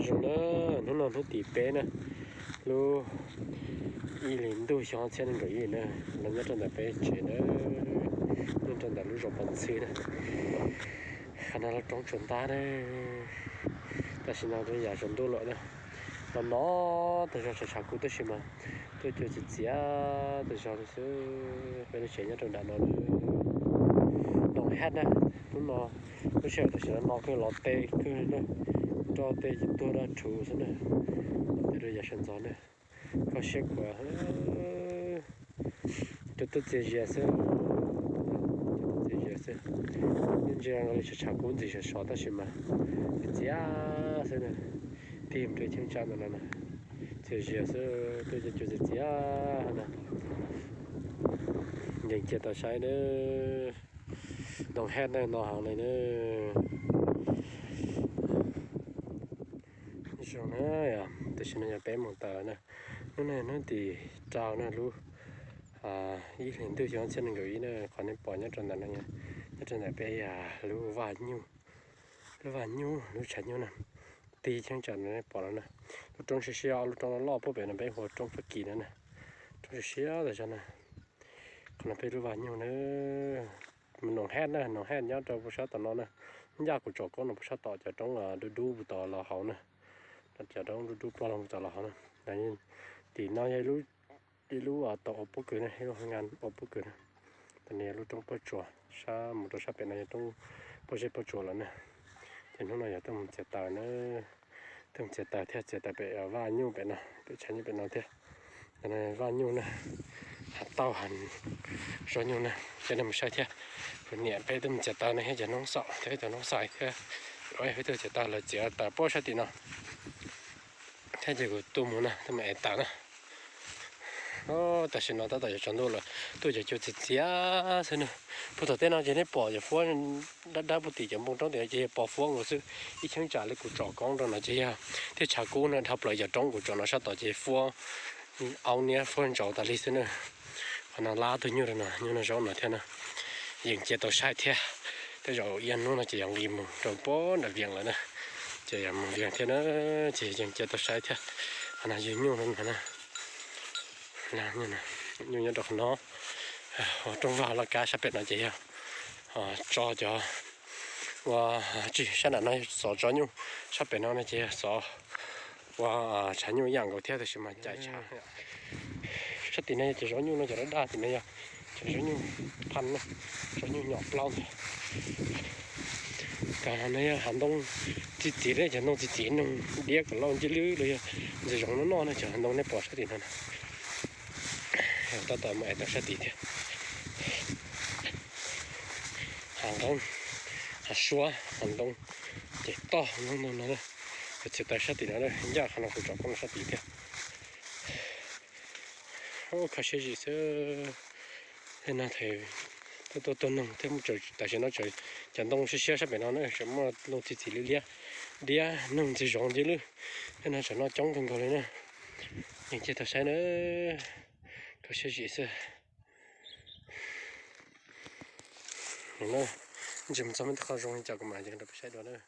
Zoo na, hnub no hnub tim peb na, lub ib hlis ntuj xyoo ob txhiab nees nkaum ib na, los nyob rau ntawm peb tsev na, nyob rau ntawm lub zos Pov Ntxhw na. Qhov no lub roob tsuas ntab na, tam sim no yam tsaus ntuj lawm na. No no, tas zog tshav tshav kub tab sis mas tuaj cua txias txias tas zog li xwb. Peb lub tsev nyob rau nram no na, Noom Haj na. Hnub no lub sij hawm tam sim no no kawg los tes kawg na, rau tes ces tuag dab rhuv xwb na. Los tes rau yav sawv ntxov na, kho siab khuav. Cua tuaj txias zias xwb, cua tuaj txias zias xwb. Yeej ntsia nkaus li tshav tshav kub ntxim sov sov tab sis mas txias txias xwb na. Tig mus rau cheeb tsam ntawm no na, txias zias xwb, tuaj cua txias txias na. Yeej cia tau saib na, Noom Haj na, no heev li na. Zoo na, tam sim no yog peb moos tawm na. Hnub no hnub tim rau na, lub ib hlis ntuj xyoo ob txhiab nees nkaum ib na. Qhov nej pom nyob rau ntawm no, nyob rau ntawm peb yog lub vaj nyuj, lub vaj nyuj, lub tshav nyuj na. Tig cheeb tsam no nej pom no na, lub roob siab siab, lub roob loj loj puag pem no peb hu ua roob Fab Kis no na. Roob siab siab tas zog na. Qhov no peb lub vaj nyuj na. Noom Haj na, Noom Haj nyob rau puag sab tom no na. Ncaj kuv tsom koob no puag sab tom cov roob dub dub puag tom los hauv na. Cov roob dub dub ploj los puag tom los hauv na. Tim no yog ib lub tau ua pob kws na, ib lub hoo nka ua pob kws na. Tam no yog lub roob pob tsuas, sab mus rau sab pem no yog roob pob zeb pob tsuas lawm na. Ces hnub no yog tuaj mus txiav taws na, tuaj mus txiav taws thiab txiav taws pem vaj nyuj pem no, pem tshav nyuj pem no thiab. Tam no vaj nyuj na, hav tauj hav zos nyuj na, coj nej mus saib thiab. Kuv niam peb tuaj mus txiav taws no thiab cov noob xaum thiab cov noob xais thiab, peb tuaj txiav taws, lawv txiav taws pob sab tim no thiab ces kuv tuaj mus na, tuaj mus ev taws na. Tam sim no tab tom yuav tsaus ntuj lawm, tuaj cov cua txias txias xwb na. Puag tom tej no ces nej pom cov fuab dawb dawb puag tim cov npoo roob tim no ces yog pos fuab nkaus xwb. Ib cheeb tsam li kuv tsom koob rau no ces yog thiaj tshav kub na, dhau plaws cov roob kuv tsom no sab tod ces fuab aub niab fuab ntsaus tas li xwb na. Qhov no lab tug nyuj rau no, nyuj noj zaub no thiab na. Yeej cia tau saib thiab. Tej zaum ib hnub no ces yog nqis mus rau pob nram Vias lawm na, ces yog mus Vias thiab na, ces yeej cia tau saib thiab. Qhov no yog nyuj no na, nyuj nyob rau qhov no. Rooj vag laj kab sab pem no ces yog tso cov ua, tsis, sab nram no yog xov tso nyuj, sab pem no no ces yog xov ua tshav nyuj ib yam nkaus thiab tab sis mas cais tshav. Sab tim no yog cov zaub nyuj no, cov daj daj tim no yog cov zaub nyuj phaj na, zaub nyuj nyom plaub ntag. Tam no yog hav ntoo txi txiv, cov ntoo txi txiv noog diab kom lauj ncig lwb los yog ntxwg zoov noj noj na, cov hav ntoo nej pom sab tim no na. Tab tom mus ev taws sab tid thiab. Hav nqeeb, hav suab, hav ntoo, ces toj ntoo no, txiav taws sab tim no, ncaj qhov no kuv tsom koob sab tid thiab. Kho siab zim xwb. Tej no tuaj tuaj noog thiab, tam sim no cov ntoo siab siab sab pem no na tseem muaj ntoo txi txiv liab liab, diab noog ntxwg zoov ncig lwb. Tej no tseem noj coob kawg nkaus li na. Yeej cia tau saib na, kho siab zim xwb. Ntsis mus txog me qho zoo li cas kuv mam li rau peb saib dua na.